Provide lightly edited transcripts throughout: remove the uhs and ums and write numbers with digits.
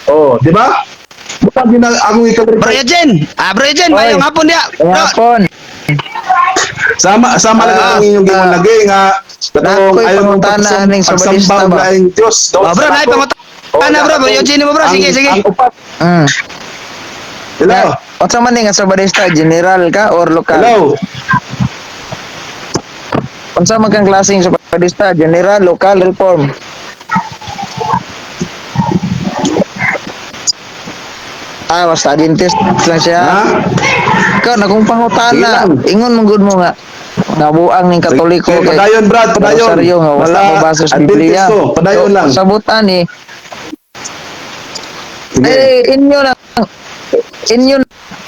Oh, di ba? Bukan gina akong Bro i-clarify. Eugene, bro Eugene, Oy. mayong hapon diya. Bro, Hapon. Sama sama lang ang inyong gingon lagi nga katong Nakoy ayaw mong pangutana aning pagsamba sobalista og ba? laing Dios. Oh, bro, naay pangutana, bro. Bro Eugene mo, bro. Sige, sige. Ang upat. Hello. Unsa man ni nga sobalista, general ka or lokal? Hello. Unsa man kang klaseng sobalista, general, lokal, reform? Ah, basta Adventist lang siya. Ha? Ikaw na kung pangutana, Sige lang. ingon mong good mo nga nabuang ning Katoliko Sige, padayon, Brad, padayon. Rosaryo nga wala Basta mo basa sa Adventist Biblia. ko, padayon So, lang. Sabutan ni Sige. eh inyo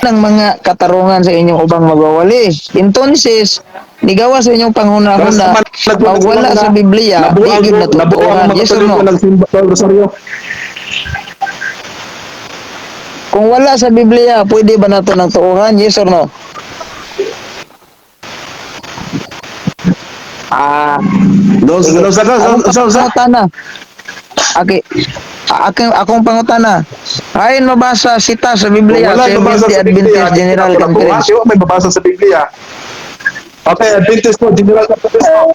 ng mga katarungan sa inyong ubang magwawali. Entonces, nigawa sa inyong panghuna-huna, pag wala sa Biblia, di gyud Nabuang natutuhan. ang mga Yes or Katoliko no? nagsimba sa Rosaryo. Kung wala sa Biblia, pwede ba nato nang tuuhan? Yes or no? Ah, No, no, sa akong sa sa. pangutana. Okay. Aking akong pangutana. Ayon mabasa sita sa Kung Biblia, wala mabasa Seventh sa Biblia, Adventist General hindi na Conference. Di ba may mabasa sa Biblia? Okay, Adventist po, General Conference po.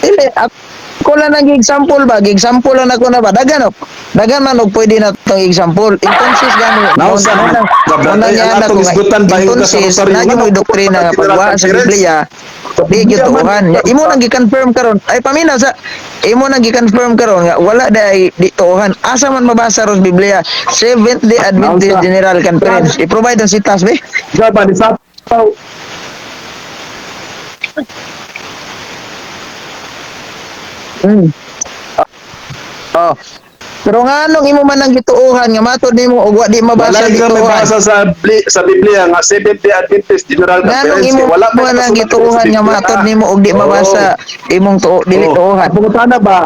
Dili, ako lang ang example ba? Example lang ako na ba? Dagan og. Dagan man og pwede na tong example. Entonces gani. Nausa naman, Gabriel, Muna ay, niya ang na atong ko nga. isgutan ba yung sa Entonces, Rosaryo? na Nga, mo doktrina nga General pagwa sa Conference. Biblia, Sa di gyud Biblia man. tuuhan. Imo nang gi-confirm karon. Ay pamina sa imo nang gi-confirm karon nga wala day di tuuhan. Asa man mabasa ron sa Biblia? Seventh Day Adventist Nausa. General Conference. I-provide ang sitas be. Gaba, ni sa Oh. Pero nga nung imo man ang gituohan nga matod nimo og wa di Wala mabasa ka may gituohan. basa sa Biblia nga Seventh Day Adventist General Nga nung Conference. imo Wala may man ang nakasulat sa gituohan nga Biblia. matod nimo og di mabasa imong tuo dili Oo. tuohan. Ang pangutana ba?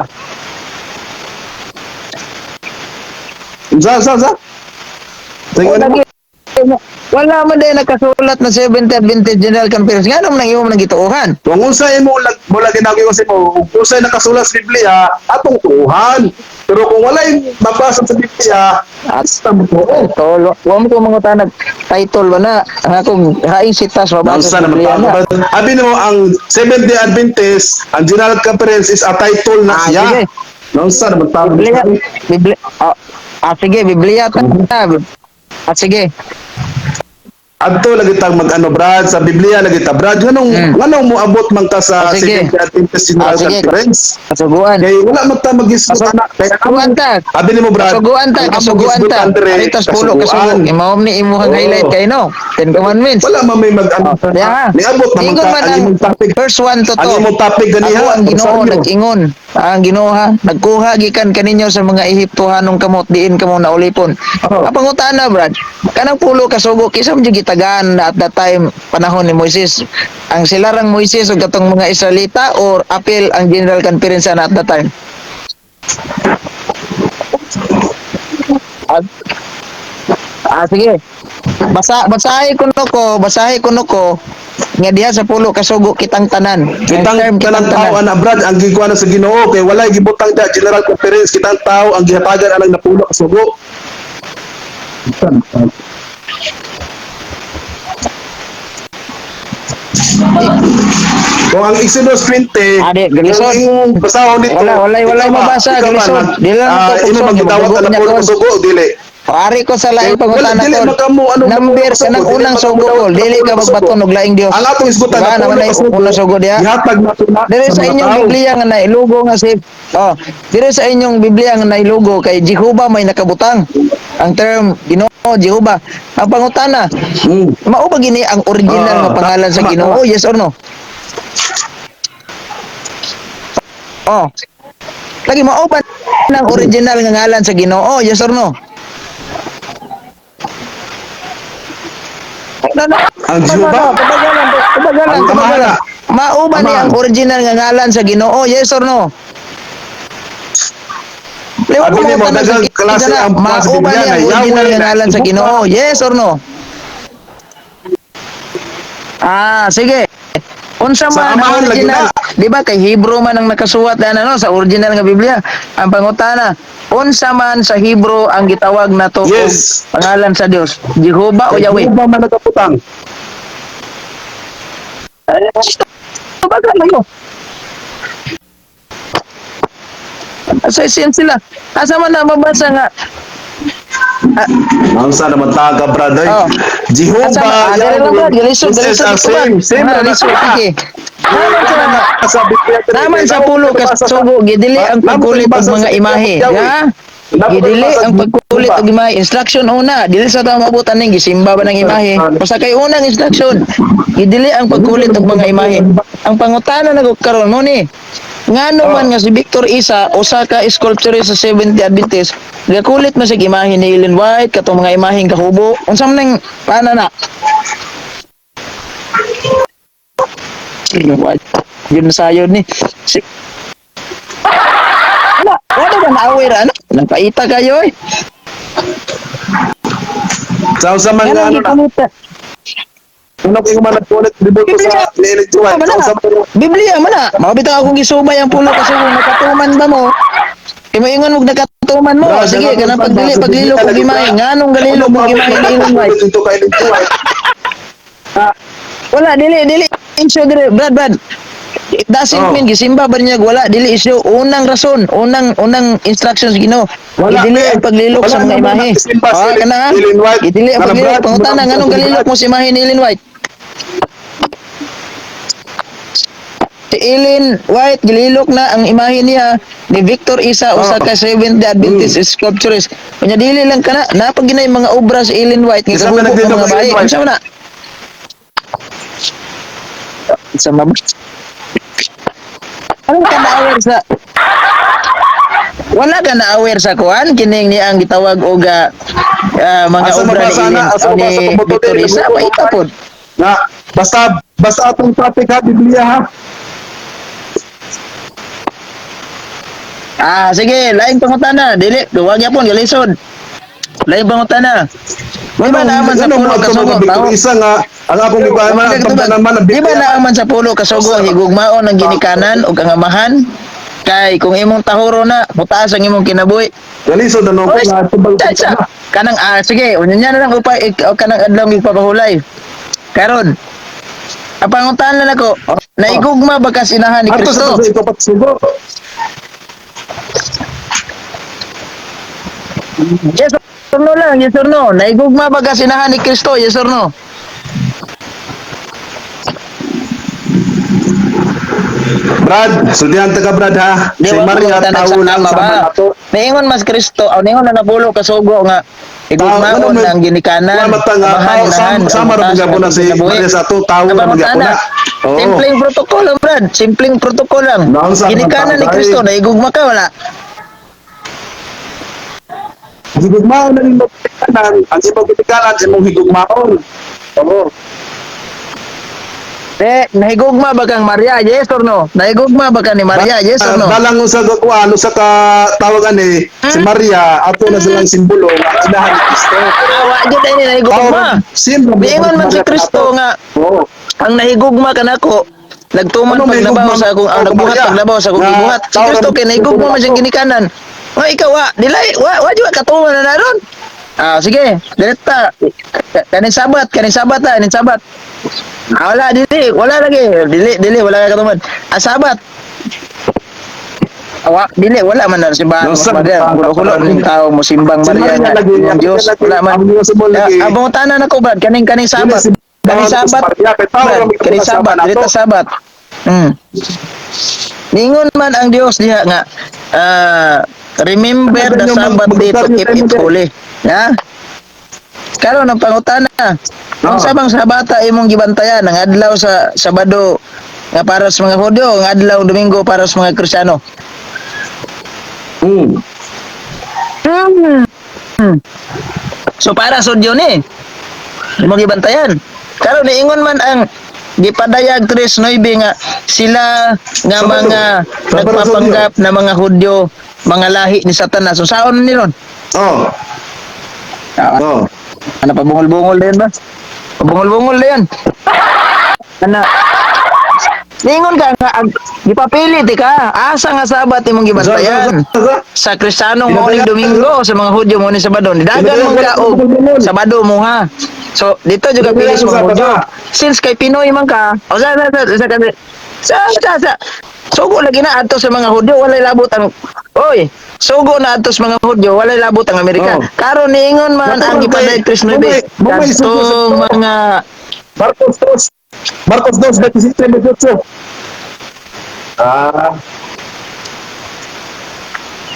Sa sa sa. Sige, Wala ano? wala man day nakasulat na Seventh Adventist General Conference. Nga nung nang imo man ang gituohan. Kung unsay mo mula ginagawa ko sa imo, kung unsay nakasulat sa Biblia, atong tuuhan. Pero kung walay mabasa sa Biblia, At asta mo tuo. tolo, wa mo ko mangutanag title ba na ang akong haing sitas mabasa Nausa sa naman Biblia na. pa. Abi nimo ang Seventh Day Adventist, ang General Conference is a title na Ah, siya. sige. Nausa naman pa. Biblia, Biblia, sige, Biblia ta. Ah, sige. Adto lagi tang mag-ano Brad sa Biblia lagi ta Brad nganong nganong moabot man ka sa Ah, sige. Seventh Day Adventist General Ah, sige. Conference? Kasuguan. Kay wala man ta mag-isgot ana. Kay Kasuguan ta. Abi nimo Brad. Kasuguan ta, ang among kasuguan ta. gisgutan dire, Aritas pulo kasuguan. kasugo. Imaom ni imuhang Oo. highlight kay no. Ten Commandments. Wala man may mag-ano. Yeah. Niabot naman Ingon ka man ang ang imong topic. Verse 1 to 2. Ang imong topic ganiha, Ako ang Ginoo Rosario. nag-ingon. Ang Ginoo ha, nagkuha gikan kaninyo sa mga Ehiptohanong kamot diin kamo naulipon. Oo. Ang pangutana Brad, kanang pulo kasugo kinsa man jud gitagaan na at that time panahon ni Moises? Ang silarang Moises ug katong mga Israelita or apil ang General Conference na at that time? Ah, sige. Basahi kuno ko nga diha sa pulo kasugo kitang tanan. Ang Kitang term tanang tao ana Brad ang gikuha na sa Ginoo kay walay gibutang da General Conference, kitang tao ang gihatagan anang napulo ka sugo. Kung ang Exodus 20, Ah, di, galisod. kung imong basahon dito, Wala, walay, walay ikaw ba- mabasa, ikaw ba galisod. Di lang ito imo pugson, magdawat magugo ang niya napulo kon. ka sugo, dili. Pari ko sa laing Eh, wala, pangutana dili tol. makamo, ano, Number napulo ka kanang sugo, dili unang makamo sugo dawat kol, dili napulo ka ka sugo. magbaton og laing Dios. Ang atong isgutan Diba, napulo naman ka ay sugo, unang sugo diha. gihatag nato na Dire sa mga inyong tao. Biblia nga nailugo nga si Oh, dire sa inyong Biblia nga nailugo kay Jehovah may nakabutang. Ang term Ginoo Jehovah. Ang pangutana, mao ba gini ang original Ah, nga pangalan sa tama, Ginoo? tama. Yes or no? Oh. Lagi mao ba ang original nga ngalan sa Ginoo? Yes or no? No, no. Ang No, no, Jehovah? no. Tubagalan, tubagalan, Ang tubagalan. Amahala. Mao ba ni Amahan. ang original nga ngalan sa Ginoo? Yes or no? Liwat Abi mo nimo, tanong sa daghang klase na, ang mao ba klase ni ang Biblia na original Yahweh nga na ngalan sa Jehovah. Ginoo? Yes or no? Ah, sige. Unsa Sa man ang amahan lagi original? na. Di ba kay Hebrew man ang nakasuwat na ano sa original nga Biblia? Ang pangutana, unsa man sa Hebrew ang gitawag nato og pangalan sa Dios? Jehovah o Yahweh? Jehovah man nagkaputang. Eh, baga lang yun. Asa isin sila? Asa man na mabasa nga? Unsa naman taga, brad, ay. Oh. Jehovah, Asa man? Ah, dili lang, brad. Galisod, This is galisod the ito ba? same, same Ah, na galisod, na. sige. Naman sa Sa Biblia, Naman sa pulo kasugo, gidili ang pagkulit og mga imahe. Ha? Gidili ang pagkulit og imahe. Instruction una, dili sa tao mabutan ning gisimba ba ng imahe. Basta kay unang instruction, gidili ang pagkulit og mga imahe. Ang pangutana na karon mo ni, ngano man nga si Victor Isa usa ka sculpturist sa Seventh-day Adventist, gakulit man siya imahe ni Ellen White katong mga imaheng kahubo. Unsa man nang pana na? Ellen White. Yun sayo ni. Si wala, wala ba na-aware, ano? Nagpaita kayo eh. Sa unsa man nga Ganun ano na. gikunita. Una ko yung man nagkulit dito sa Ellen White. Man Sa na. unsa man Biblia man na. Makabitaw akong gisubay ang pulo kasi kung nakatuman ba mo? Kay moingon mo nakatuman mo. Brad, Sige, ano kanang ba, pagdili sa paglilo Biblia kog lagi, imahe. Brad? Nganong galilo Ano kog imahe ni Ellen White? Dito kay Ellen White. Wala, dili dili issue dire, Brad, Brad. It doesn't mean gisimba ba niya wala dili issue. Unang rason, unang unang instructions Ginoo. Wala, Gidili eh. ang paglilok Wala sa mga naman imahe. nagsimba si Ah, kana ha? Ellen White. Gidili ang Kana, paglilok. Brad, Pangutana wala nganong naman galilok mo si imahe ni Ellen White? Si Ellen White gililok na ang imahe niya ni Victor Isa usa ka Seventh-day Adventist sculpturist. Unya dili lang kana napag ginay mga obra si Ellen White nga Isa man kahubo ng nagdilok mga si babae. Ellen White. Unsa man na? Sa mab. Ano ka na-aware sa wala ka na-aware sa kuan kining niya ang gitawag og mga Asa obra ni mabasa Ellen na? Asa o ni mabasa kung Victor motor Isa dili, paita pod. Na, basta basta atong topic ha, Biblia ha. Ah, sige, laing pangutana. Dili, duwag yapon galisod. Laing pangutana. Di ba naaman sa Ano pulo mo ato kasugo? mga Victor Tao? Isa nga ang akong gikuan man ang tagdanan man ang Di ba Biblia. naaman sa pulo kasugo higugmaon ang ginikanan ug ang amahan? Kay kung imong tahuro na, mutaas ang imong kinabuhi. Galisod ano ko Oy, nga tubag sa, sa. Kanang sige, unya niya na lang upay o kanang adlaw ipapahulay. Karon. Ang pangutana na nako, naigugma ba kas inahan ni Ato sa Kristo? sa ipapatsugo. Yes or no lang, yes or no. Naigugma ba kas inahan ni Kristo? Yes or no? Brad, sultihan ta ka Brad ha. Di Si wa Maria ko tao lang ba? sama nato. Niingon mas Kristo, aw niingon na napulo kasugo nga igugmaon Tao, ano, ang ginikanan, Wala mata nga amahan, tao inahan, sama sama ang ra taas gyapon na ang si kinabuhi. Maria sa ato tao ra Ang gyapon na. pangutana, Oo. simpleng protocol lang, Brad. Simpleng protocol lang. Naunsa man Ginikanan tao, ni Kristo, ay. naigugma ka, wala. Higugmaon na imong ginikanan, ang imong ginikanan imong higugmaon. Oo. Eh, nahigugma ba kang Maria? Yes or no? Nahigugma ba ka ni Maria? Yes or no? Balang usa ka kuan usa ka tawagan ni si Maria ato na silang simbolo nga ang inahan ni Kristo. Wa gyud ay ni nahigugma. Sim Niingon man si Kristo nga Oo. ang nahigugma kanako nagtuman Ano may paglabaw higugma sa akong ang mo, nagbuhat Maria? paglabaw sa akong Nga, gibuhat. Si tao Kristo ra- kay nahigugma man siyang ginikanan. Nga ikaw wa dilay wa wa di wa katuman na naron. Ah, sige, direkta. Kaning Sabat, kaning Sabat ta, kaning Sabat. Ah, wala dili, wala lagi. Dili, dili wala ka katuman. Ah, Sabat. Wa, dili wala man na simbahan No, mo sa- Maria. Kulo-kulo ning tao mo simbang Si Maria Maria nga lagi, ang Dios. lagi, Wala man. ang Diyos mo lagi. Ah, ang pangutana nako Brad, kaning kaning Sabat. Dili, Kaning simbahan ko si Sabat. Maria, kay tao Brad, ra may kaning kasama Sabat, nato. dili ta Sabat. Ningon man ang Dios diha nga remember Ano the ba yung Sabbath day to mag- keep it holy. Ha? Karon ang pangutana, unsa bang sabata imong gibantayan ang adlaw sa Sabado nga para sa mga Hudyo, ang adlaw Domingo para sa mga Kristiyano? So para sa Hudyo ni. Imong gibantayan. Karon niingon man ang gipadayag 3:9 nga sila nga Sabado. mga Sabado sa nagpapanggap na mga Hudyo, mga lahi ni Satanas. So saon ni ron? Oh. Ah, Oh. ano pabungol-bungol din ba? Pabungol-bungol din. Ana. Ningon ka nga ang gipapili ti ka. Asa nga Sabat imong gibantayan? Sa Kristiyanong mo ning Domingo, sa mga Hudyo mo ning Sabado. Dagan mo ka og Sabado mo ha. So dito juga pili sa mga Hudyo. Since kay Pinoy man ka, o sa sugo lagi na adto sa mga Hudyo, walay labot ang. Oy, sugo na adto sa mga Hudyo, walay labot ang Amerika. Oh. Karon niingon man ang Naturo gipaday kay- 3:9. mumay sugo sa Kadtong mga Marcos 2. Marcos 2, 27, 28. Ah.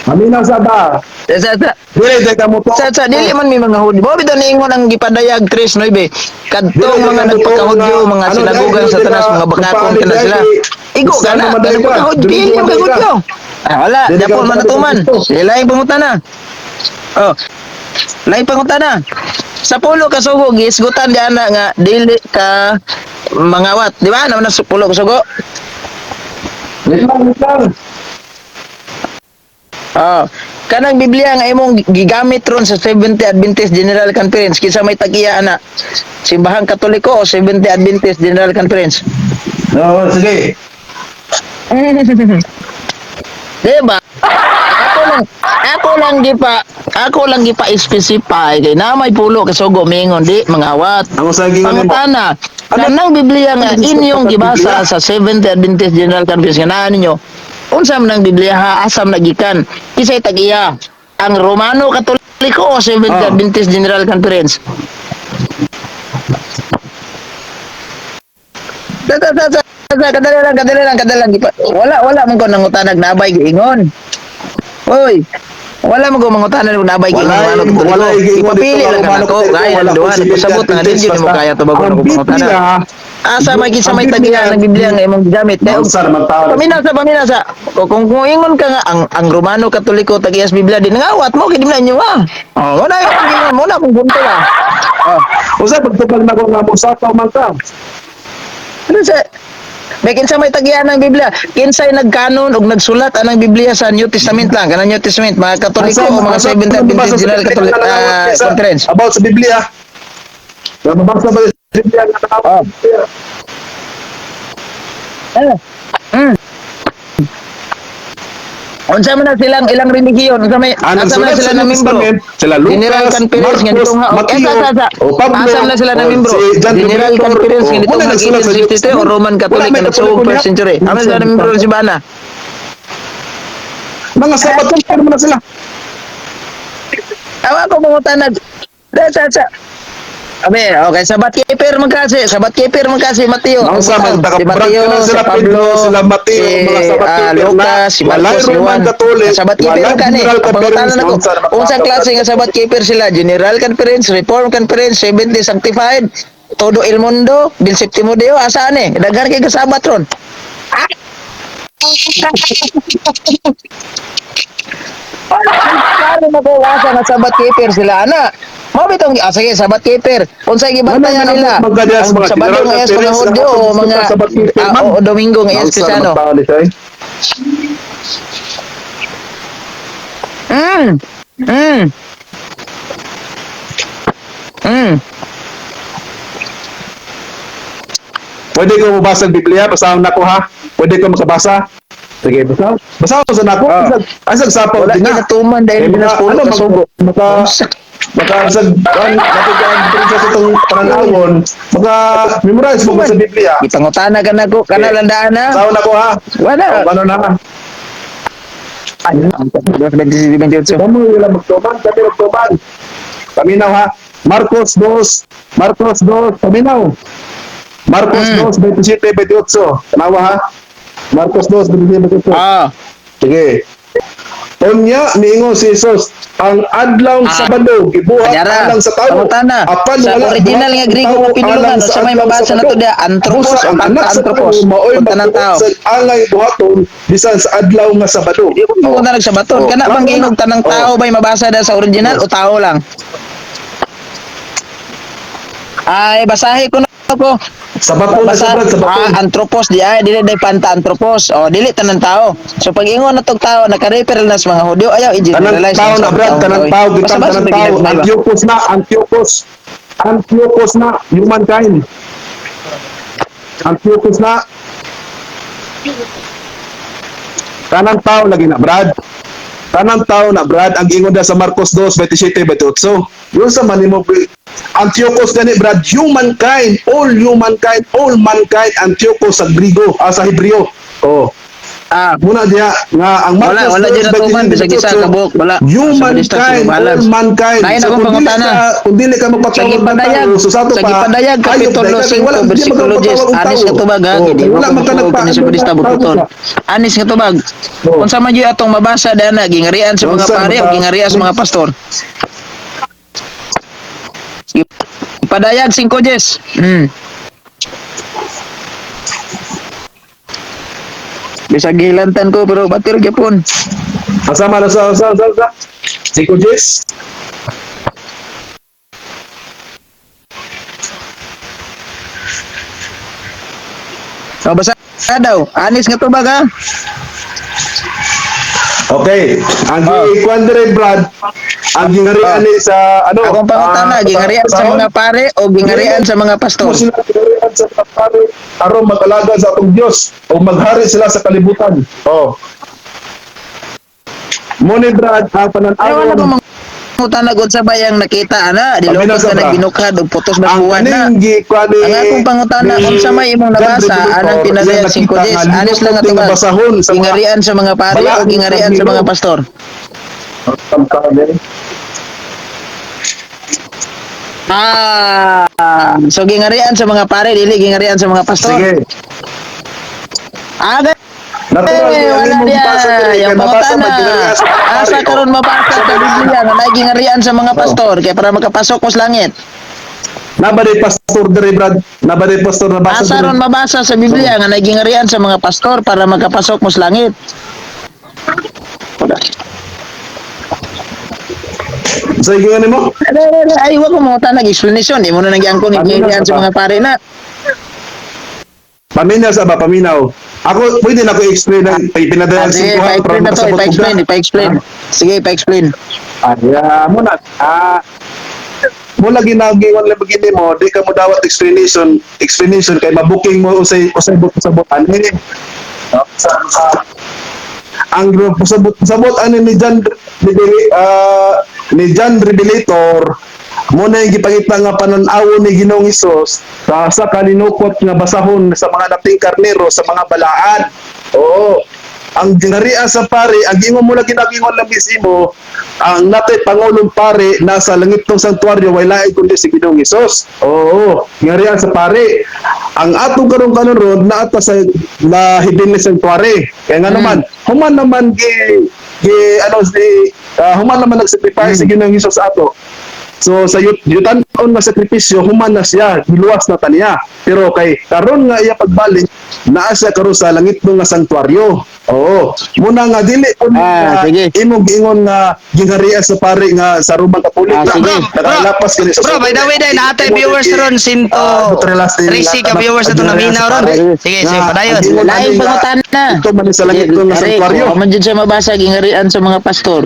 Maminaw sa ba? sa Dili, dili ka mo to. Sa dili man may mga Hudyo. Mo bitaw niingon ang gipadayag 3:9. Kadtong Dili, mga dili ka nagpakahudyo, mo to mga nga, ano, sinagugan dili, sa tanas, dili mga ka bakakon magpaali kana sila. dili, Igo ka Kristiyano na, man dahil kanang ka. pagkahudyo, Domingo pili man mo dahil ka. kahudyo. Ah, wala, Dili ka dapon man magpaali natuman. sa Kristo. Sila yung pangutana. Oh. Lain pangutana. Sa pulo ka sugo, giisgutan di ana nga dili ka mangawat, di ba? Naman na sa pulo ka sugo. Wait lang, wait lang. Oh. Kanang Biblia nga imong gigamit ron sa Seventh Adventist General Conference, kinsa may tag-iya ana? Simbahang Katoliko o Seventh Adventist General Conference? Oo, sige. Di ba? Ako lang gipa specify kay na may pulo kasugo mingon di mangawat. Ang usay gingon nimo. Pangutana, Ano? kanang Biblia nga Ano inyong sa gibasa Biblia? sa Seventh Adventist General Conference nga naa ninyo. Unsa man ang Biblia ha asam nagikan? Kisay tag-iya? Ang Romano Katoliko o Seventh Ah. Adventist General Conference? Ta ta ta ta ta kadali lang, kadali lang, kadali lang. Wala man ko nangutanag nabay giingon. Oy. Wala man ko mangutanag nabay giingon Walay, Romano Katoliko. walay giingon Ipapili dito lang nga ka Romano nako. Katoliko, Gaya wala ng duha, ko si nagpasabot nga Adventist, din yun mo basta kaya tubagon ang ako pangutana. Biblia, Asa may kinsa may ang tagiya Biblia, ng Biblia nga imong gigamit. Kay Unsa naman tao? paminasa, paminasa. Kung ingon ka nga ang Romano Katoliko tagiyas Biblia din nangawat mo kay di man inyo ah. Oh, mo na yung gingon mo na kung punto lah. Oh. Unsa pagtubag nako nga mosakaw man ka? Ano sa May kinsa may tagian ng Biblia? Kinsay nagkanon og nagsulat anang Biblia sa New Testament lang, kanang New Testament, mga Katoliko o mga Asa- Seventh asa- Adventist mabasa sa General Biblia Catholic nga nangawat kaysa Conference. about sa Biblia. Nga mabasa ba sa Biblia nga nangawat? Ah. Unsa man na silang ilang relihiyon? Unsa may Ah, asa man nagsulat na sila sa na New membro? Testament, sila Lucas, General Conference nga Marcos, dito nga Mateo, eh, sa. o Pablo, Asa man na sila na o membro? si John General Revelator, Conference o nga dito wala nga nagsulat sa New 1863 o Testament. Roman Wala Catholic may nga nagsuog Katoliko first niya. century. Asa sila na membro si Bana? Mga Sabat lang man na sila. Awa ko mangutanag. Da sa sa. Abe, okay, sabat keeper man kasi, sabat keeper man kasi Mateo. Ang sa Ang mga si Mateo, na si sila Pablo, Pedro, sila Mateo, si, mga sabat keeper na Lucas, si walay Marcos, si Roman Juan. Catholic, Sabat keeper walay ka ni. General Ang pangutana Conference, nako. unsa naman Unsang tawag klase nga sabat keeper sila? General Conference, Reform Conference, Seventy Sanctified, Todo el Mundo, Del Septimo Deo, asaan eh? Daghan kay kasabat ron. Klaro na ko wasa nga sabat keeper sila ana. Mao bitong sige sabat keeper. Unsay gibantayan Ano, nila? magkadya sa Ang mga Sabado General nga yes mga Conference, Hudyo o ang mga sabat keeper man. o Domingo nga yes Unsa naman Kristiyano. tao ni siya, eh? Pwede ko mabasa ang Biblia, basahon nako ha. Pwede ko makabasa. Sige, basa. Basahon sa nako. Asag sapaw Wala din na. ginatuman dahil Eh, pinas pulo ano, ka sugo. Maka maka sa kan natin princess itong pananawon, maka memorize mo ba sa Biblia. Gipangutana ka nako kana Okay. landaan na. Basahon nako ha. Wala. O, ano na. 28. Kamu wala magtuman, kami magtuman. Paminaw ha. Marcos 2, Marcos 2, paminaw. Marcos 2, 27, 28. Tanawa ha. Marcos 2, 27, 28. Sige. Unya niingon si Jesus, ang adlaw Sabado gibuhat Kanyara, alang sa tawo. pangutana. Apan Sa wala original buhat nga ang Griego tawo nga pinulungan, alang sa may adlaw mabasa na Sabado. to diya, anthropos Busa o ang anak sa tao anthropos. maoy Kung tanang magtuot tao. sa angay buhaton bisan sa adlaw nga Sabado. Di ko oh. Sa baton. Oh. Kana bang giingog tanang Oh. tao ba'y mabasa da sa original o tao lang? Ay, basahi ko na ko. Sabato na Basa, siya, Brad, sabato. anthropos di ay dili day panta anthropos. O dili tanang tao. So pag ingon na tog tao naka-refer na sa mga Hudyo, ayaw Tanang i-generalize tao na Brad, tanang tao, gitang Basta-basta tanang tao. ginagmay ba? Antiochus na, Antiochus. Antiochus na, humankind. Antiochus na. Tanang tao lagi na, Brad. Tanang tao na, Brad, ang ingon na sa Marcos 2, 27, 28. Yun sa manimo, Antiochus gani, Brad, humankind, all humankind, all mankind, Antiochus sa Grigo, sa Hebreo. Oh. Muna diha nga ang Wala, Marcos wala 2, dyan natuman, 27, bisag isa 28, kabuk, wala. Sa Humankind, balance. all mankind. Lain So, akong kung dili pangutana. kung dili ka Sa magpatawag ng gipadayag, tao, so sa ato sa pa, gipadayag, hayop Kapitulo dahil kasi 5, wala, di versikulo 10, magpatawag og anis tao. nga tubag ha, Oh, gidi wala mo man ka ko nagpa- kini sa Budista bututon. ka. Anis nga tubag. Oh. Unsa man gyud atong mabasa dana gingarian sa mga Unsa pare o mabasa? gingarian sa mga pastor? Padayag 5 10. Bisag gihilantan ko pero batir gyapon. Asa man asa asa asa asa. Cinco Gs. So basa daw, anis nga tubag ha. Okay. Ang gikuan dire, Brad, ang gingarian ni sa ano? Akong pangutana, gingarian sa mga pare o gingarian sa mga pastor? Mo sila gingarian sa mga pare aron mag-alaga sa atong Dios o maghari sila sa kalibutan. Oh. Mo ni, Brad, ang Ay, wala ko panan-awon mangutana gud sa bayang nakita ana, Paminaw dilokos sa na ba? nagbinukhad og putos na Ang buwan na. kaning gikuan ni Ang akong pangutana ni unsa may imong John nabasa Revelator, anang pinadayag iyang 5 nakita 10, nga anis lang nga linukot tubag. nga basahon sa mga Gingarian sa mga pare o balaan gingarian sa mga pastor? Ah, so gingarian sa mga pare dili gingarian sa mga pastor. Sige. Ah, Natural eh, ang wala imong diya. gibasa diri kay Yung mabasa pangutana. man ginarian sa mga pare. Asa karon mabasa sa Biblia nga naay gingarian sa mga pastor kay para makapasok mo sa langit. Nabali pastor diri, Brad. Nabali pastor nabasa Asa diri. ron mabasa sa Biblia nga naay gingarian sa mga pastor para makapasok mo sa langit? Sa ingon nimo? Ay, ay, ay, wag ko mo nag explanation. Di mo na nagyangkon Paminaw gingarian sa sa ba? mga pare na. Paminaw sa ba paminaw. Ako pwede na ko explain ang pinadayag Ah, sige, singko ha, para pa-explain na to, makasabot ko ipa-explain, ka. ipa-explain. Sige, ipa-explain. Ay, mo na. Mo lagi nagingon lang gini mo, di ka mo dawat explanation, explanation kay mabuking mo usay usay but sabot ani. Sa ang sabot sabot ani ni John ni, ni John Revelator mo na yung gipangita nga panan-awon ni Ginoong Hesus sa kalinukot nga basahon sa mga naping karnero sa mga balaan. Oo. Ang ginarian sa pare, ang ingon mo lagi nagingon lang mismo, ang natay pangulong pare nasa langit tong santuario way lain kundi si Ginoong Hesus. Oo, ginarian sa pare. Ang atong karon karon ron naata sa la heavenly sanctuary. Kaya nga naman, human naman gi gi ano si human naman nagsacrifice si Ginoong Hesus sa ato. So sa yutan-on nga sakripisyo human na siya, giluwas na taniya. Pero kay karon nga iya pagbalik, naa siya karon sa langit nga sanktuaryo. Oo. Muna nga dili kun Ah, nga sige. imong giingon nga gingharian sa pare nga sa Roman Catholic Ah, na sige. nakalapas kini sa Bro, by the way, dahil naatay viewers ron, sinto 30 ka viewers na ito naminaw ron. Sige, sige, padayon. Laing pangutana. Ito man sa langit nga Pare, sanktuaryo. kung man jud siya mabasa gingarian sa mga pastor.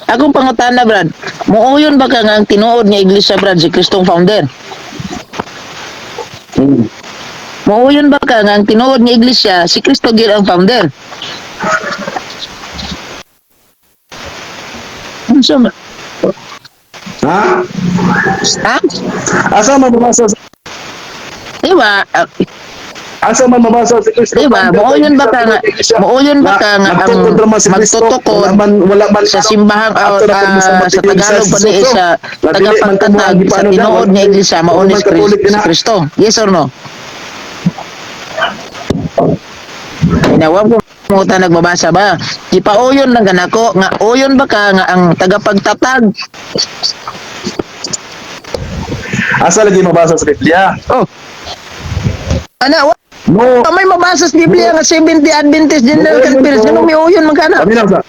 Akong pangutana, Brad, muuyon ba ka nga ang tinuod nga iglesia, Brad, si Kristong founder? Muuyon ba ka nga ang tinuod nga iglesia si Kristo gyud ang founder? Unsa man? Ha? Ha? Asa man mabasa Di ba? Ah, Asa man mabasa si Kristo? Di ba? Muuyon ba ka nga muuyon ba ka nga ang Nagtukod raman si Kristo. magtutukod wala man sa simbahang Ato na kung sa sa Tagalog pa ni sa Na dili man kamo tagapagtatag ang sa gipaano tinuod na, nga iglesia mao ni Roman Catholic si na. Kristo. Yes or no? Inawag ko mo ta nagbabasa ba? Gipauyon lang kanako nga uyon ba ka nga ang tagapagtatag? Asa lagi mabasa sa Biblia? Oh. Ana, wa No. may mabasa sa Biblia nga 70 Adventist General Muuyon Conference ko. ngano miuyon man kana? Kami lang sa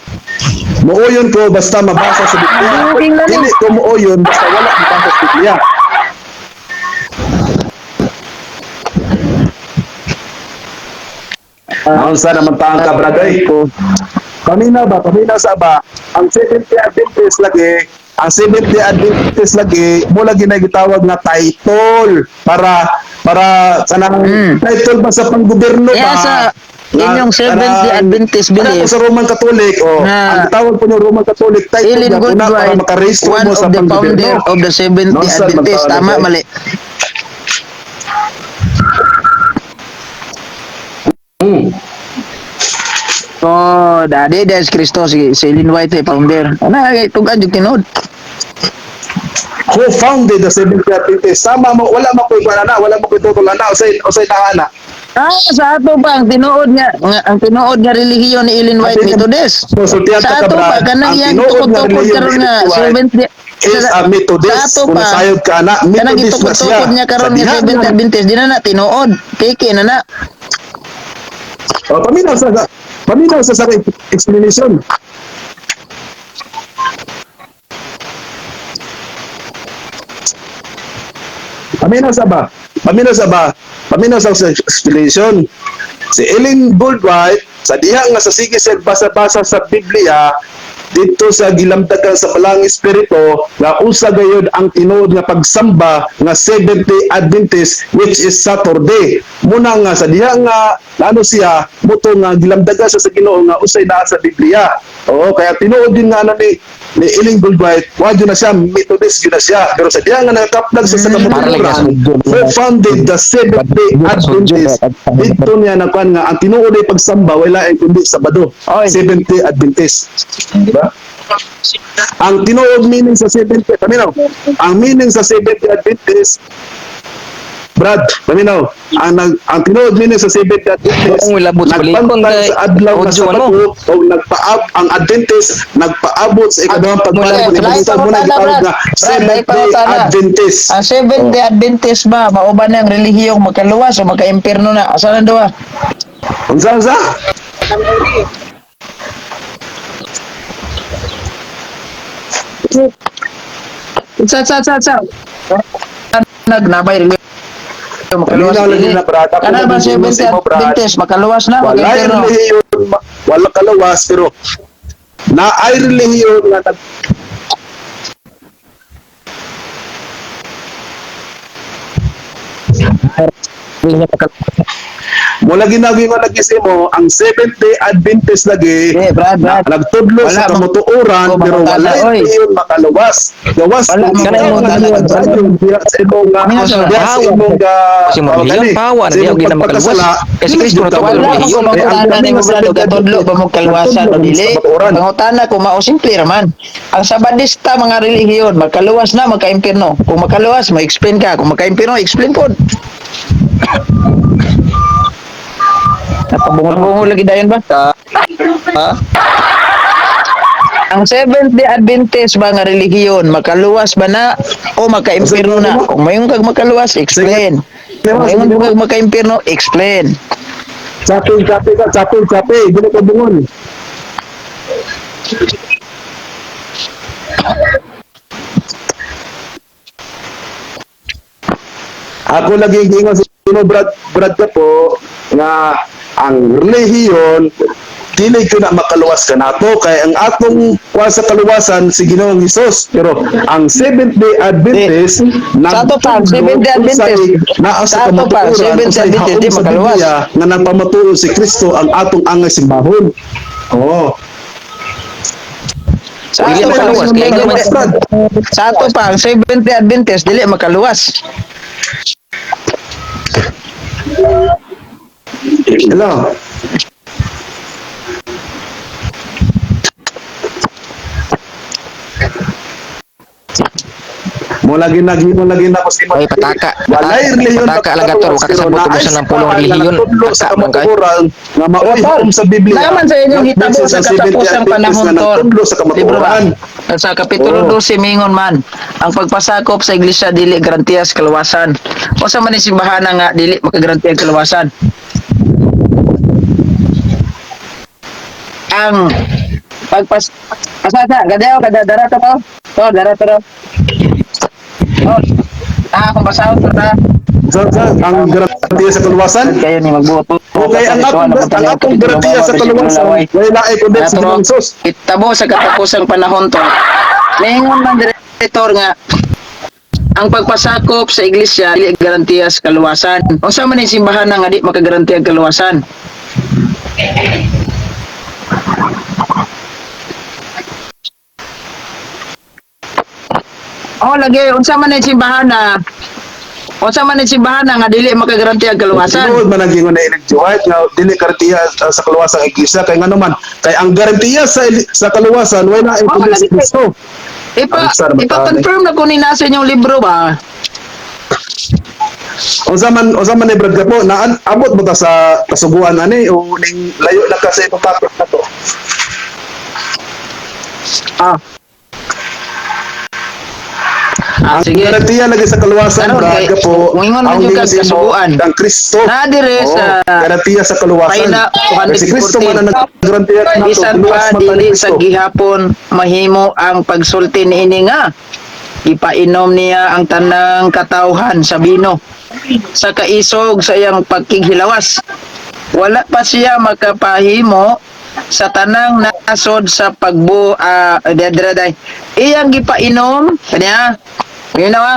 Muuyon ko basta mabasa sa Biblia. Muuyon na ni. Dili ko muuyon basta wala mabasa sa Biblia. Unsa naman taang ka, brad, ay? Paminaw ba? Paminaw sa ba? Ang Seventh-day Adventist lagi, ang Seventh-day Adventist lagi, mo lagi na gitawag nga title para para kanang title ba sa panggobyerno ba? Yeah, sa Inyong Seventh-day Adventist belief Ano sa Roman Catholic, oh, na ang tawag po niyo Roman Catholic title Ellen niya una para Goldwhite, makarehistro one mo of sa the founder panggobyerno. of the Seventh-day No, sir, Adventist. magtawag Tama, kayo. mali? Oh, dadi des Kristo si Ellen White ay founder. Ana ay tug-an jud tinuod. Who founded the Seventh Day Adventist? Sama mo, wala mo ko'y na, wala mo ko'y tutol na, usay na. Ah, sa ato pa ang tinuod nga, ang tinuod nga relihiyon ni Ellen White Methodist. So, sultihan Sa ka, ato pa Brad, kanang ang iyang tinuod nga tukod-tukod relihiyon karon ni nga Ellen White Seventh-day is a Methodist. Sa ato Kung pa, nasayod ka na, kanang Methodist na siya. gitukod-tukod niya karon Sa nga diha Seventh nga- Adventist di na na tinuod. Peke na na. Oh, paminaw sa explanation. Paminaw sa ba? Paminaw sa ba? Paminaw sa explanation. Si Ellen Goldwhite, sa diha nga sa sige sir basa-basa sa Biblia, dito sa gilamdagan sa Balang Espiritu nga usa gayud ang tinuod nga pagsamba nga Seventh-day Adventist, which is Saturday. Muna nga sa diha nga ano siya muto nga gilamdagan sa Ginoo nga usay naa sa Biblia. Oo, kaya tinuod din nga ano ni Ellen Goldwhite, wa jud na siya Methodist jud na siya. Pero sa diha nga nakakaplag siya sa kamatuoran, who founded the Seventh-day Adventist, dito niya nakuan nga ang tinuod ay pagsamba wala ay kundi Sabado. Oy. Seventh-day Adventist. Diba? Ang tinuod meaning sa Seventh Day, paminaw. Ang meaning sa Seventh Day Adventist, Brad, paminaw. Ang tinuod meaning sa Seventh Day Adventist, Oo, labot sa balikon nagbantay kay sa adlaw nga audio, ano? Sabado o ang Adventist nagpaabot sa ikaduhang pagbalik ni Brad, Kristo muna lahi gitawag pa nga Brad. Brad, lahi Seventh pa Day utana. Adventist. Ang Seventh Day Adventist ba mao ba nang relihiyong makaluwas o makaimpierno na? Asa nang duha? Unsa unsa? Sa. Nagnabay relihiyon makaluwas. Paminaw lagi na, Brad. Ako Kana ba lagi Seventh Day mo, Brad. Adventist makaluwas na Wala makaimpierno? relihiyon, wala kalawas, pero na ay relihiyon nga mula ginagi mo lagi sa mo ang Seventh Day Adventist lagi Eh, Brad, Brad. na, nagtudlo Wala sa mang- kamutuoran Oh, pero mangutana, wala oy. relihiyon makalawas gawas Wala kung mang- ikaw nga Wala nagdayon diha sa imong nga Ano sa- diha sa imong nga Kasi mo relihiyon, pawa na diha gina makaluwas. Kasi Kristo na to Wala relihiyon. ko mangutana ni mo Brad, og katudlo ba mo kaluwasan o dili? Mangutana ko mao simple ra man. Ang Sabadista mga relihiyon makaluwas na makaimpierno. Kung makaluwas, mo-explain ka. Kung makaimpierno, explain pod. Napabungol-bungol lagi dayon ba? Ha? Ang Seventh Day Adventist ba nga relihiyon makaluwas ba na o makaimpierno na? Kung mayon kag makaluwas, explain. Kung mayon kag makaimpierno, explain. Chape, chape ka, chape, chape. Dili ka bungon. Ako lagi giingon sa imo Brad, Brad ka po nga ang relihiyon dili ko na makaluwas ka nato kay ang atong kuha sa kaluwasan si Ginoong Hesus, pero ang Seventh Day Adventist Sa ato pa, ang Seventh Day Adventist. naa Sa sa ato pa, kamatuoran Seventh Day usay Adventist, haom di sa makaluwas. Biblia nga nagpamatuod si Kristo ang atong angay simbahon. Oo. Sa Dili ato pa, makaluwas, ang kaya Seventh Day- sa ato pa ang Seventh Day Adventist dili makaluwas. Hello. Mo lagi nagi mo lagi na ko si Ay, pataka. Walay Pataka. relihiyon Pataka lang ato, makaluwas, kakasabot pero ko naay sa ng pulong simbahan nga relihiyon. nagtudlo sa Pataka man kay. kamatuoran nga maoy hukom sa Biblia. Naman sa inyong hitabo Nagmessage sa ang Seventh Day katapusang Adventist panahon nga tor. nagtudlo sa Libro ba? kamatuoran. Sa Kapitulo Oo. 12 mingon man, ang pagpasakop sa iglesia dili garantiya sa kaluwasan. Usa man ni simbahan nga dili makagarantiya ang kaluwasan. Ang pagpas asa sa gadaw kada dara to to. To dara to. Oh. Ah, kung basahon to ta. Sa ang garantiya sa kaluwasan. Kayo ni magbuot. Okay, ang atong garantiya sa kaluwasan wala ay kundi sa Ginoong Hesus. Itabo sa katapusang panahon to. Ningon man direktor nga ang pagpasakop sa iglesia dili garantiya sa kaluwasan. Unsa man ang simbahan nga di makagarantiya ang kaluwasan? Oh, lagi unsa man ni simbahan na? Unsa man ni simbahan na nga dili makagaranti ang kaluwasan? Tinuod man ang gingon na Ellen G. White nga dili garantiya sa kaluwasan ang iglesia kay ngano man kay ang garantiya sa kaluwasan wala na Oh, kundi lagi. si Kristo. Ipa Ang sarap ipa-confirm na ko ni nasa inyong libro ba? Unsa man ni Brad Gapo na abot mo ta sa kasuguan ani o ning layo na ka sa imong topic na to? Ah. Ah, Ang sige. garantiya lagi sa kaluwasan, Karon, Brad kay- Gapo, kung ingon man ang yung ningon sa imo, kasuguan. ang Kristo. Na dire Oo, sa garantiya sa kaluwasan. Pahina Kay si Kristo man ang naggarantiya nato, Bisan luwas pa man ta ni dili sa Kristo. gihapon mahimo ang pagsulti niini nga ipainom niya ang tanang katawhan sa bino sa kaisog sa iyang pagkighilawas. Wala pa siya makapahimo sa tanang nasod sa pagbu day. Iyang gipainom kanya yun na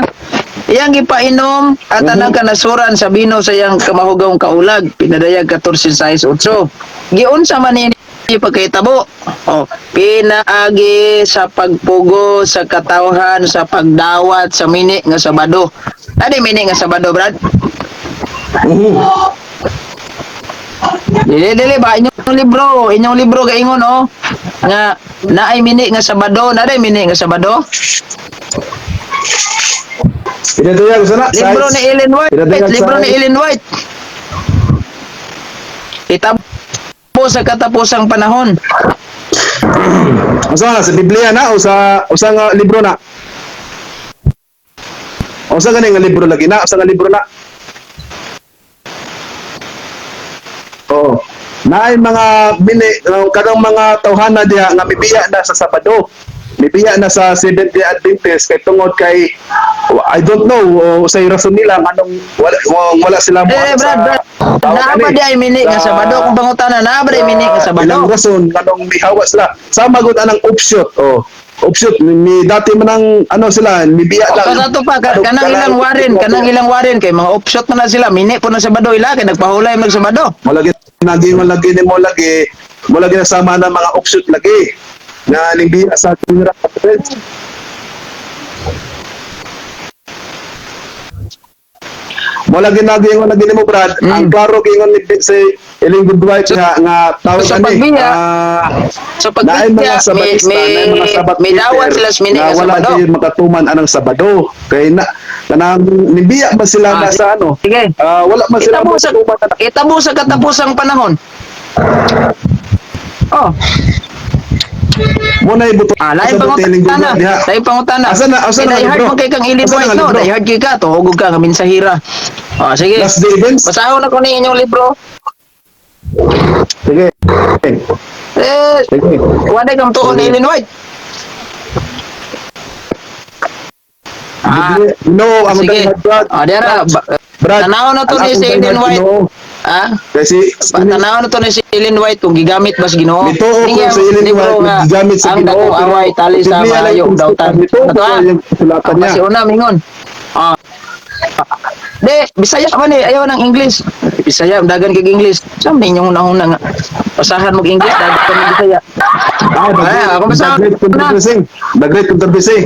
iyang gipainom at tanang kanasuran sa bino sa iyang kamahugong kaulag pinadayag 14:68. Giunsa man ini pagkahitabo? Oh, pinaagi sa pagpugo sa katawhan sa pagdawat sa mini nga Sabado. Ani mini nga Sabado, Brad? Mhm. Dili dili ba inyong libro gaingon oh nga naay mini nga Sabado, naay mini nga Sabado. Pinadayag sa na, Libro ni Ellen White, Pinadayag libro sa- ni Ellen White. Itabo sa katapusang panahon. Unsa na sa Biblia na o sa usa nga libro na? Unsa gani nga libro lagi na? Usa nga libro na? Oo. Naay mga bini kanang mga tawhana diha nga mibiya na sa Sabado. Mibiya na sa Seventh Day Adventist kay tungod kay I don't know o sa rason nila anong wala wala sila mo Eh, Brad, Brad. tawag Naa ba ani, di ay mini nga sa- Sabado kung pangutana naa ba di ay mini nga ilang Sabado? rason nganong mihawa sila. Sama gud anang offshoot. Oh. Offshoot mi dati man ang ano sila mibiya lang. Sa ato pa Ano, kanang ilang warin, kanang ilang warin kay mga offshot man na sila, mini po na Sabado ila kay nagpahulay mag Sabado. Wala gi nagi wala gi mo lagi wala gi nasama ng mga offshoot lagi na ning biya sa General Conference. Wala ginagi wala gini mo Brad. Ang klaro gingon ni si Ellen Goodwife nga nga tawag Sa ani. pagbiya, ah, Sa naay pagbiya, mga may Sabatista, may naay mga Sabat may dawat keeper sila sa mini na nga wala Sabado. gyud makatuman anang Sabado. Kay na kanang nibiya ba sila Ah, na sa ano? Sige. Ah, wala man sila Itabo sa makatuman anang itabo sa katapusang panahon. Oh, Mo na ibuto ah, lain sa Ellen pangutana. Goodwife diha. Lain pangutana. Asa na- asa na Eh, nga diehard libro? man kay kang Ellen Asa na White nga no, libro? diehard kay ka tuhog ka nga mensahira. Oh, sige. Last day events. Basahon ako ni inyong libro. Sige. Eh, Sige. wala kang tuon ni Ellen White. Ah, No, ang sige. diehard Brad. Ah, diara. Brad, Tanaw na to ang ni akong si Ellen diehard White. Ginoo. Ah, Kasi tanaw na to ni si Ellen White kung gigamit ba sa Ginoo. Nito ko Niya, sa Ellen libro White nga, gigamit sa ang Ginoo. dakong away tali sa Biblia lang maayo yung dautan. Nito Ato ah. yung sulatan Ang niya. kasi una mingon. Ah. De, Bisaya man eh, ayaw ng English. Bisaya, dagan kay English. Sa man inyong unahuna nga. Basahan mo English, dagan kag Bisaya. Ah, the Ay, great, ako the basta- great controversy. The great controversy.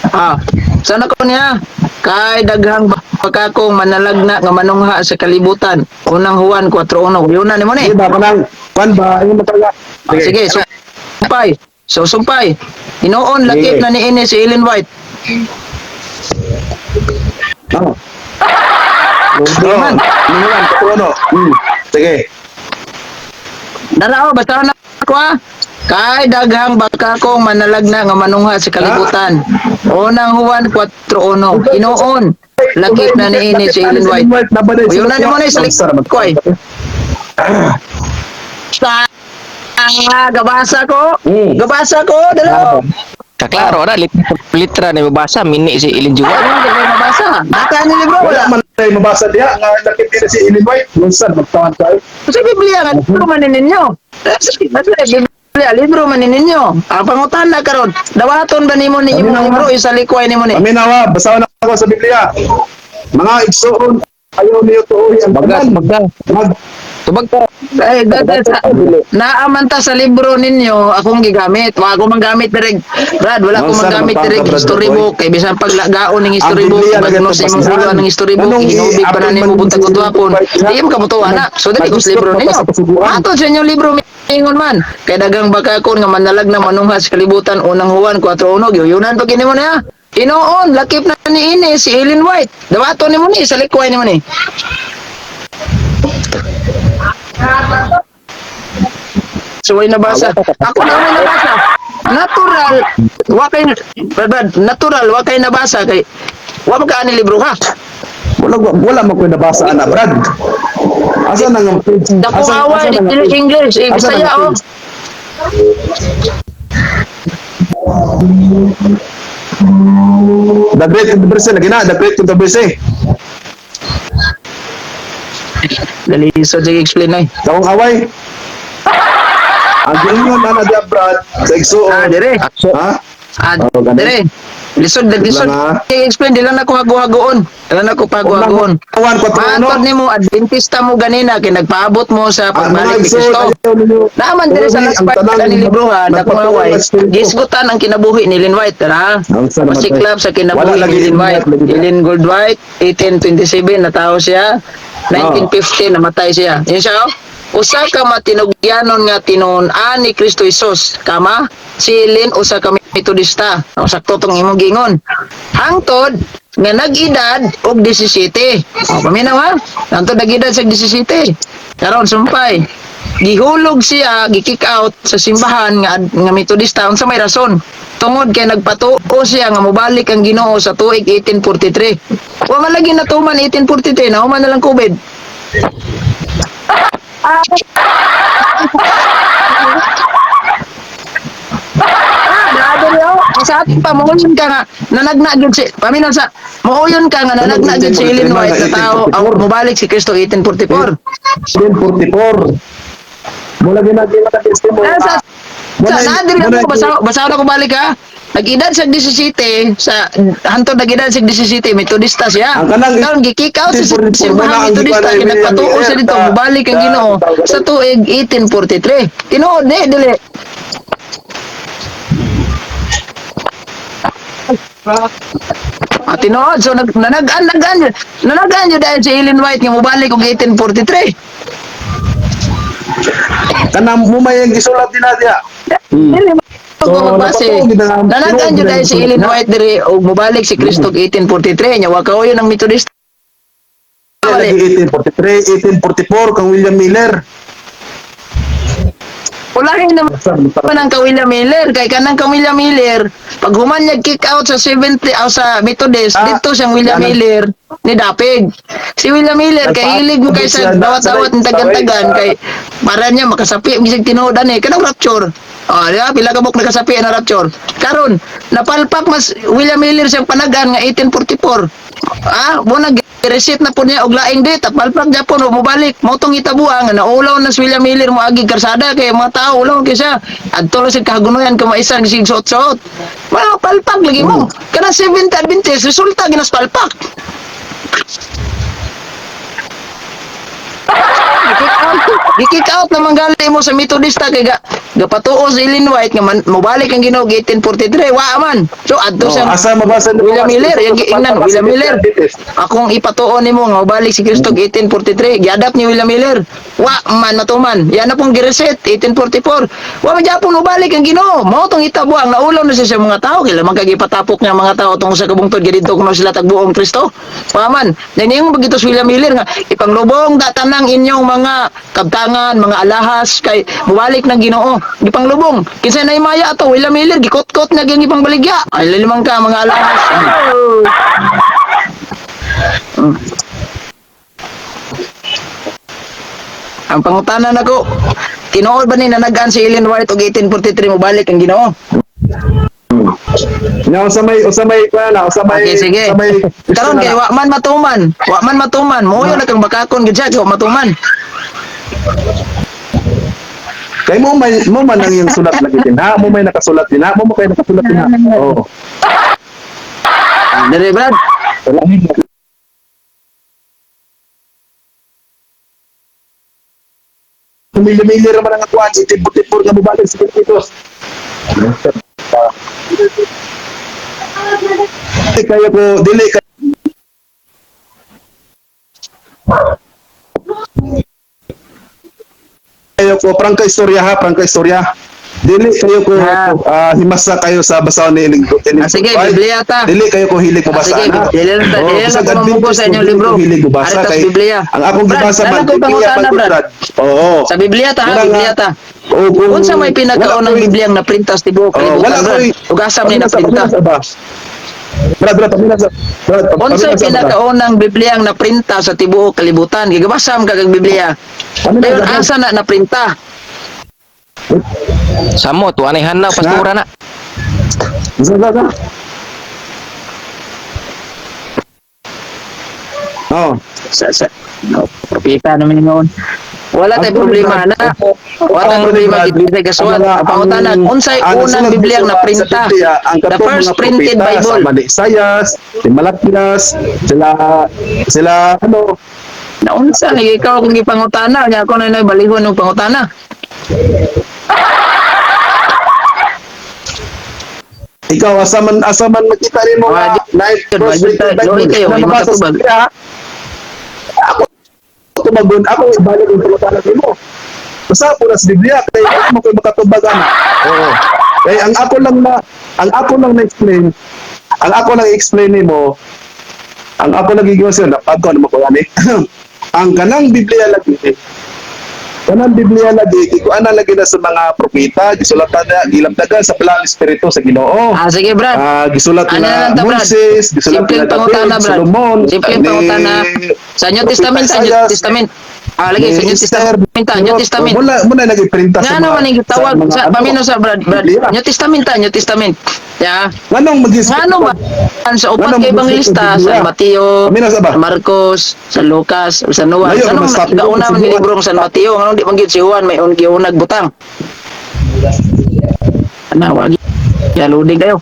Ah, sana ko niya kay daghang pagkakong manalagna nga manungha sa kalibutan. Unang Juan 4:1. Yun na nimo ni. Di ba kanang kan ba yung matala. Ah, sige, sumpay. So sumpay. Hinoon lakip Sige. na niini si Ellen White. Oh. No, man. man, ano? Sige. Darao basta na ako ah. Kay daghang baka kong manalagna nga manungha sa kalibutan. Unang Juan 4:1. Hinoon lakip na niini si Ellen White. Yun na nimo ni sa likoy. Sa gabasa ko. Gabasa ko, dalaw. Kaklaro na litra na mabasa mini si Ellen G. White. Ano ka mabasa? Naka ni libro Wala wala. man tayo mabasa diha nga lakip nila si Ellen White. Minsan magtawan tayo. Sa Biblia nga libro man ninyo. Sa Biblia libro man ninyo. Ang pangutana karon, dawaton ba nimo ni imong libro isalikway nimo ni? Paminawa, basahan ako sa Biblia. Mga igsoon, ayaw niyo tuoy ang Bagas, tanan. bagas. Mag Tubag ka. Ay, naaman ta sa libro ninyo akong gigamit. Wa ako manggamit direk. Brad, wala ko Mao, sir, manggamit magpangka, direk Brad, storybook kay bisan paglagaon ning Ang storybook Biblia bagno lagi sa imong itong ulo ang storybook Anong hinubig pa na i-apply nimo man buntag sa utwapon. Biblia? Di mo kamutuwa na. So dili ko sa libro Nag-disturb pa ninyo. sa kasuguan. Matod sa inyong libro ingon man. Kay dagang bakakon nga manalag na manunghas sa kalibutan unang Juan 4:1 giyunan pa kini mo niya. Inoon, lakip na ni ini si Ellen White. Dawato nimo ni sa likway nimo ni. So, way nabasa. Ako na may nabasa. Natural, wa kay Brad, Brad, natural wa kay nabasa kay wa man ka ani libro ha. Wala wala man ko'y nabasa ana, Brad. Asa na nga page? Dako Asa- away asa na nga dili page? English, eh, Asa na Bisaya nga oh. page? The Great Controversy lagi na, The Great Controversy. Dali so sige explain ay. Dakong away. Ang giingon ana diya, Brad, sa igsuon. Ah, dire. Ha? Ah, Oh, ganun. dire. Lisod lisod. Lang, ah. Sige explain dili na ko hago-hagoon. Dili na ko pago-hagoon. Juan 4:1. Matod nimo Adventista mo ganina kay nagpaabot mo sa Ang mga pagbalik ni igsuon, Kristo. ayaw ninyo. Naaman dire sa Uri, last ang part tanang ni libro ha, dakong nagpatuloy away. na espiritu. Gisgutan ang kinabuhi ni Ellen White, tara. Ang sa namatay. Pasiklab sa Wala kinabuhi ni lagi Ellen White. lagi. Ellen Gold White, 1827 natawo siya. 1915 namatay siya. Yun siya oh. Usa ka matinugyanon nga tinuon-an ni Kristo Hesus, kama si Ellen usa ka Metodista. O, sakto tong imong gingon. Hangtod nga nag-edad og 17. O, paminaw ha. Hangtod nag-edad sa 17. Karon sumpay. Gihulog siya, gi-kick out sa simbahan nga nga Metodista unsa may rason? Tungod kay nagpatuo siya nga mobalik ang Ginoo sa tuig 1843. Wa man lagi natuman 1843, nahuman na lang COVID. Ah, diri oh. Sa atin pa mauyon ka nga nanagna gyud si paminaw sa mauyon ka nga nanagna gyud si Ellen White sa tao ang mobalik si Kristo 1844. 1844. Mula ginagina ka testimony. Ah, sa na diri ako basa basa na ko balik ha. Nag-edad sa 17 sa hantod nag-edad sa 17 Metodista siya. Ang kanang Karon gi-kick out sa 1844 simbahan wala ang Metodista gipanay kay William nagpatuo Miller, siya dito mobalik ang Ginoo sa tuig 1843. Tinuod ni dili. Ah, tinuod. So nag nanagan nagan nanagan yun dahil si Ellen White nga mobalik og 1843. Kanang mo may ang gisulat din na diya. Dili So, so, magbase. napatuo gid na- Nanagan tinuod yun gid dahil ang si Ellen sulat. White diri og mobalik si Kristo og 1843 nya wa kaoyon ang Methodist. Lagi 1843, 1844 kang William Miller. Ulahin naman ang ka William Miller kay kanang ka William Miller pag human niya kick out sa 70 aw sa Methodist Ah, dito siyang William yan ang- Miller ni Dapig. Si William Miller kay Nagpa- hilig mo kay sa siya na- dawat-dawat ng tagan-tagan sa- kay para niya makasapi bisag tinuod ani kanang rapture. Oh, di ba? Pila ka buok nakasapi na rapture. Karon napalpak mas William Miller siyang panagan nga 1844. Ah, mo nag reset na po niya og laing date palpak japon o mobalik mo tong itabuang nga naulaw na si William Miller mo agi karsada kay mga tao ulaw kay siya adto ra siya kahagunoyan kamaisan sig suot-suot mga palpak lagi mo kana Seventh Adventist resulta ginas palpak. Gi-kick out naman gali mo sa Methodista kay ga gapatuo si Ellen White nga man, mobalik ang Ginoo 1843 wa man so adto Oh, siya asa mabasa nimo? William Miller, yung giingnan, William Miller. Akong ipatuon nimo nga mobalik si Kristo 1843. Giadapt ni William Miller. Wa man matuman. Yan na pong gireset 1844. Wa man japon mobalik ang Ginoo. Mao tong hitabo ang naulaw na siya sa mga tao kay lamang kay gipatapok niya ang mga tao tungkol sa kabungtod gadidto kuno sila tagbuong Kristo. Wa man. Yan yung bagito si William Miller nga ipanglubong datanang inyong mga kabtangan, mga alahas kay mobalik ng Ginoo. Gipanglubong. Kinsa na maya ato William Miller gikot-kot na gyud gipangbaligya. Ay limang ka mga alahas. Ang pangutana nako, tinuod ba ni nanagaan si Ellen White og 1843 mobalik ang Ginoo? Nya usa may kuan na, usa may Okay, sige. usa may Karon kay wa man matuman, wa man matuman, moyo na kang bakakon gid siya kay wa matuman. Kay mo man ang iyong sulat lagi din ha, mo may nakasulat din ha, mo mo kay nakasulat din ha. Oh. Dire Brad. Mili-mili raman ang akuan, si Tipur-tipur nga mobalik sa 22. Dili kayo ko, dili kayo ko, prangka istorya ha, prangka istorya. Dili kayo ko himasa kayo sa basahon ni Ilig. Sige, Biblia ta. Dili kayo ko hilig mabasa. Sige, dili lang ta, dili lang ko mamugo sa inyong libro. Hilig mabasa Aritas kay Biblia. Ang akong Brad, gibasa man nalang ko Biblia pangutana, man Brad. Brad. Oo. Sa Biblia ta, ha, Wala Biblia nga. ta. Oo, kung- Unsa may pinakaunang wala ko'y- Biblia ang naprintas tibuok Oo, kalibutan, wala Brad? ko'y Ug asa man ni Pamina sa- naprinta? pamina sa ba? Brad, Brad, pamina sa Brad, Unsay pamina sa ba? pinakaunang Biblia ang naprinta sa tibuok kalibutan? Gigabasa man kag Biblia. Pamina Dayon sa ba? asa na naprinta? Samo tuanay hanaw pastora na. Sa, sa, sa. Oo. Sa no, propeta naman noon. Wala tay Ang problema Brad, na. Wala ang problema Brad, gid sa kasuwat. ang Ang pangutana, unsay ang unang nasulat Biblia ang sa naprinta? Biblia, ang The katong first mga printed propeta, Bible. Sama ni Isaias, si Malakias, sila sila ano, Naunsa lagi ikaw kung gipangutana nya ako na balihon og pangutana. Ikaw asa man makita nimo Ah, nga night yun, first yun, printed yun, Bible. kayo, Na may mabasa sa makatubag. Biblia, ha? Ako tumagon, ako ibalik ang pangutana nimo. Basta po na sa Biblia kay wala mo koy makatubag ana. Oo. Kay ang ako lang na ang ako lang na-explain, ang ako lang i-explain nimo, ang ako lang gigiwan sa'yo, napag ko ano mo ko ani. Ang kanang Biblia lagi, kanang Biblia lagi, ikuan na lagi na sa mga propeta, gisulatan na, gilamdagan sa plan espiritu sa Ginoo. Ah, sige Brad. Ah, gisulat Ano nila lang ta, Brad? Moises, gisulat Simpleng nila David, pangutana, Brad. Solomon, Simpleng ni pangutana. Sa New Testament, sa New Isaiah, Testament. Ah, lagi ni sa New Esther, Testament, ta, New Testament. Muna, muna nagiprinta sa Nga naman ang gitawag mga sa ano, pamino sa Brad, Brad. Biblia. New Testament ta, New Testament. Ya. Nganong mag Ngano man sa upat Nganong kay ebangelista, mag-isip sa Mateo, Pamino sa ba? sa Marcos, sa Lucas, sa Juan. Layo, Anong mas topic gauna ko man si ni Juan. librong San Mateo, nganong di man gyud si Juan may un giunag butang. Ana wag. Ya loading kayo.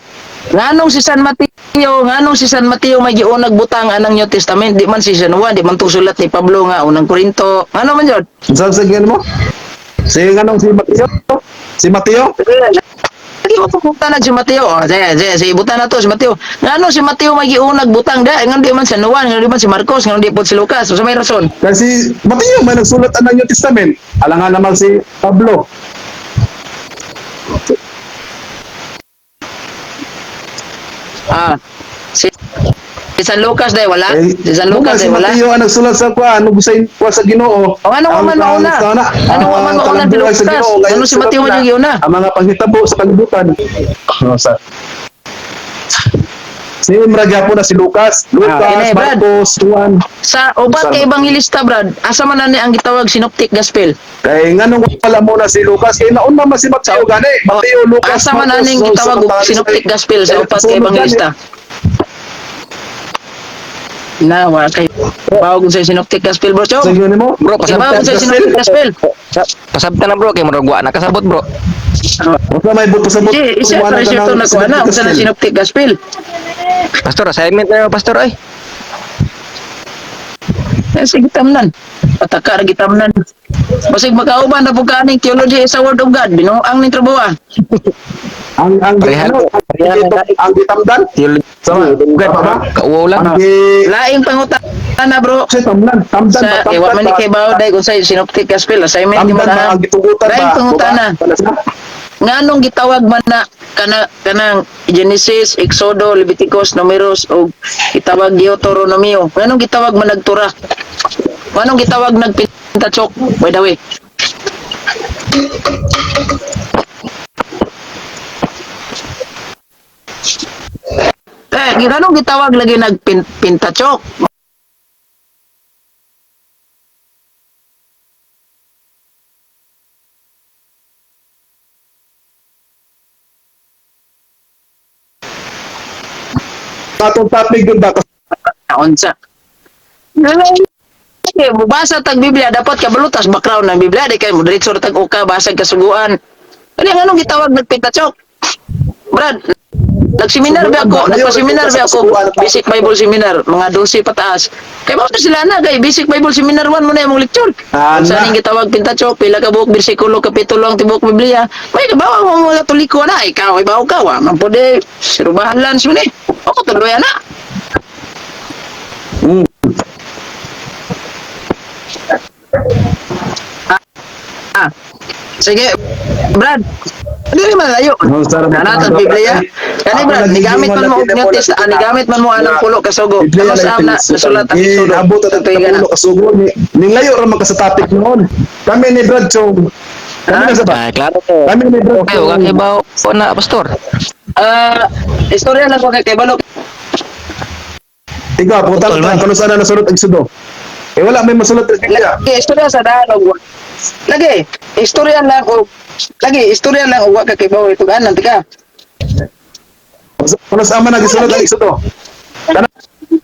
Nganong si San Mateo, nganong si San Mateo may giunag butang anang New Testament, di man si San Juan, di man to sulat ni Pablo nga unang Korinto. Ngano man jud? Saan sa mo? Si nganong si Mateo? Si Mateo? Lagi mo pupunta na si Mateo. Oh, sige, sige, sige, butan na to si Mateo. Ngano si Mateo may giunag butang da, ngano di man si Juan, ngano di man si Marcos, ngano di po si Lucas. So may rason. Kasi Mateo may nagsulat ang New Testament. Alangan naman si Pablo. Ah. Si, si San Lucas dai wala. Eh, Si San Lucas si dai wala. Mateo ang nagsulat sa kuan, ug sa kuan sa Ginoo. O, ano Ang- man mauna? Ano ang man mauna si kalambuan sa Lucas? Ginoo, ngayon Ano si sulat Mateo man na yung giuna? Ang mga panghitabo sa kalibutan. Oh, sa Si Imra gyapon na si Lucas, Lucas, Ah, kini, Brad. Marcos, Juan. Sa upat Sa- kay ebangelista Brad, asa man na ni ang gitawag synoptic gospel? Kay nganong wala mo na si Lucas kay nauna man si Mateo gani. Mateo, Lucas, Asa man na Marcos, ning so, gitawag sa og mga synoptic gospel sa Kaya upat kay kasunod ebangelista? Na wa kay bawog sa synoptic gospel bro. gani. Chong. Sige nimo. Bro, Kay bawog pasabtan. sa synoptic gospel. Pasabtan na bro kay murag wa nakasabot bro. Wala may buto sa buto. Sige, isa Wala pa ka siya ng to nakuha na unsa na synoptic gospel. Pastor, assignment na pastor ay. Eh, sige tamnan. Pataka ra gitamnan. Basig makauban na po ka aning theology is a word of God. Binuang ning trabaho. ah. Ang Parehan. ano, ang gitamdan? Theology. Sama, Ugan tama ba? Kauwaw lang. Ang gi Laing pangutana bro. Kasi tamdan, tamdan ba, Sa eh, wa tamdan man ni ba? kay bawo dai kung sa synoptic gospel assignment ni mo Tamdan ba, na. ang gitugutan ba? Laing pangutana. Wala sila? Nganong gitawag man na kana kanang Genesis, Exodo, Leviticus, Numeros og gitawag Deuteronomio. Nganong gitawag man nagtura? Nganong gitawag nagpintatsok? By the way. Eh, nganong gitawag lagi nagpintatsok? Atong topic dun ba? Unsa? Okay, mubasa tag Biblia dapat kabalutas background ng Biblia di kay mo diretso ra tag uka basag kasuguan. Kani nganong gitawag nagpintatsok? Brad, Nagseminar ba ako? Nagpa-seminar ba ako? Basic Bible Seminar, mga 12 pataas. Kay mao sila na kay Basic Bible Seminar 1 mo na imong lecture. Ana. Sa ning gitawag Pentateuch, pila ka buok bersikulo, kapitulo ang tibuok Biblia. May kabaw mo mga Katoliko na, ikaw ibaw ka wa man pud sirubahan lunch mo ni. Ako tuloy ana. Ah. Sige, Brad. Dili man layo. No, sir, Ana ang Biblia. Kani Brad, nigamit man mo og New Testament, nigamit man mo anang pulo kasugo. Biblia Ano sa na nasulat ang Exodo? Abot at Tuig na. pulo kasugo. Ning layo ra man ka sa topic noon. Kami ni Brad Chong. Kami na sa ba? Ah, klaro ko. Kami ni Brad Okay, wa kay bawo na pastor. Ah, istorya lang ko kay kabalo. Ikaw, puta Putol ka man. kung saan na nasulat ang Exodo. Eh wala may masulat sa Biblia. Lagi istorya sa daan og lagi istorya lang og lagi istorya lang og wa ka kibaw ituganan tika. Kung saan man nagsulat ang Exodo.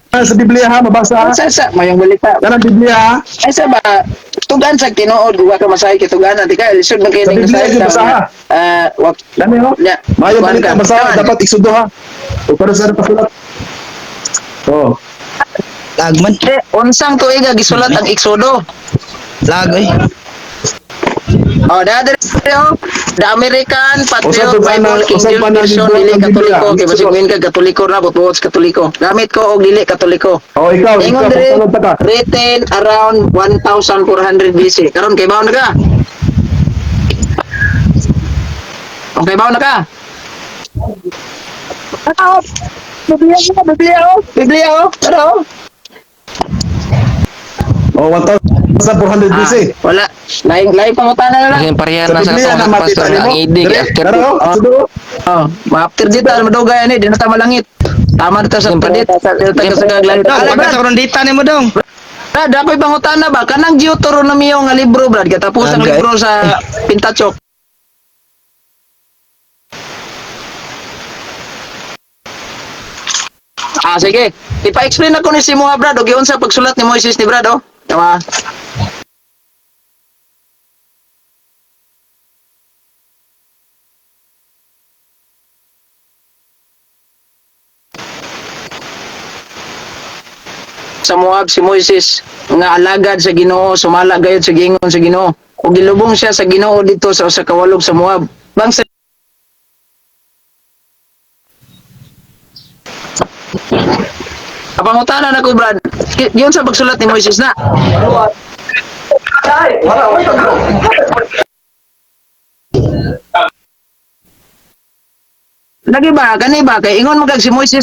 Tanan sa Biblia ha, mabasa ha. Sa sa mayong balita. Tanan Biblia ha. Ay sa ba tugan sa tinuod wa ka masahi kituganan tika lisod man kay Sa ning Biblia masahi gyud ta, basaha. ah wa Dami ho. nya Mayo kuan balita ka. basa Kaman. dapat Exodo ha. O para saan pasulat. Oh. Lag man. Eh, unsang tuiga gisulat ang Exodo? Lag oy. Oh, dada oh. The American Patriot Usab pa na- Bible King usab James pa na Version libro dili ang Biblia. Katoliko kay basig Exodo. min ka Katoliko na buot sa Katoliko. Gamit ko og dili Katoliko. Oh, ikaw, Ingon ikaw, diri pagtanong ta ka. written around 1400 BC. Karon kay bawo na ka. Okay, bawo na ka. Ah, Biblia, oh, Biblia, oh. Biblia, oh. Tara, oh. Oh, 1400 BC. Ah, wala. Laing laing pangutana na lang. Kasi pareha Sa na sa Biblia katong na pastor makita nga nimo. ang idig Dali, after tara, oh, Exodo. Oh, ma-after dito, madugay ani, di na ta malangit. Tama na ta sa Siyempre. padit. Dito ta sa gaglalit. Dong, Ala, pagka Brad, sa rondita nimo dong. Brad, ako'y pangutana ba? Kanang Deuteronomio nga libro, Brad. Katapos ang Agay. libro sa Pentateuch. Ah, sige. Ipa-explain ako ni si Moa, Brad. O giunsa pagsulat ni Moises ni Brad, oh. Tama. Sa Moab si Moises nga alagad sa Ginoo sumala gayud sa giingon sa Ginoo ug gilubong siya sa Ginoo didto sa usa ka walog sa Moab bangsa. Pangutana na ko Brad, yun sa pagsulat ni Moises na. Lagi ba kani ba kay ingon man kag si Moises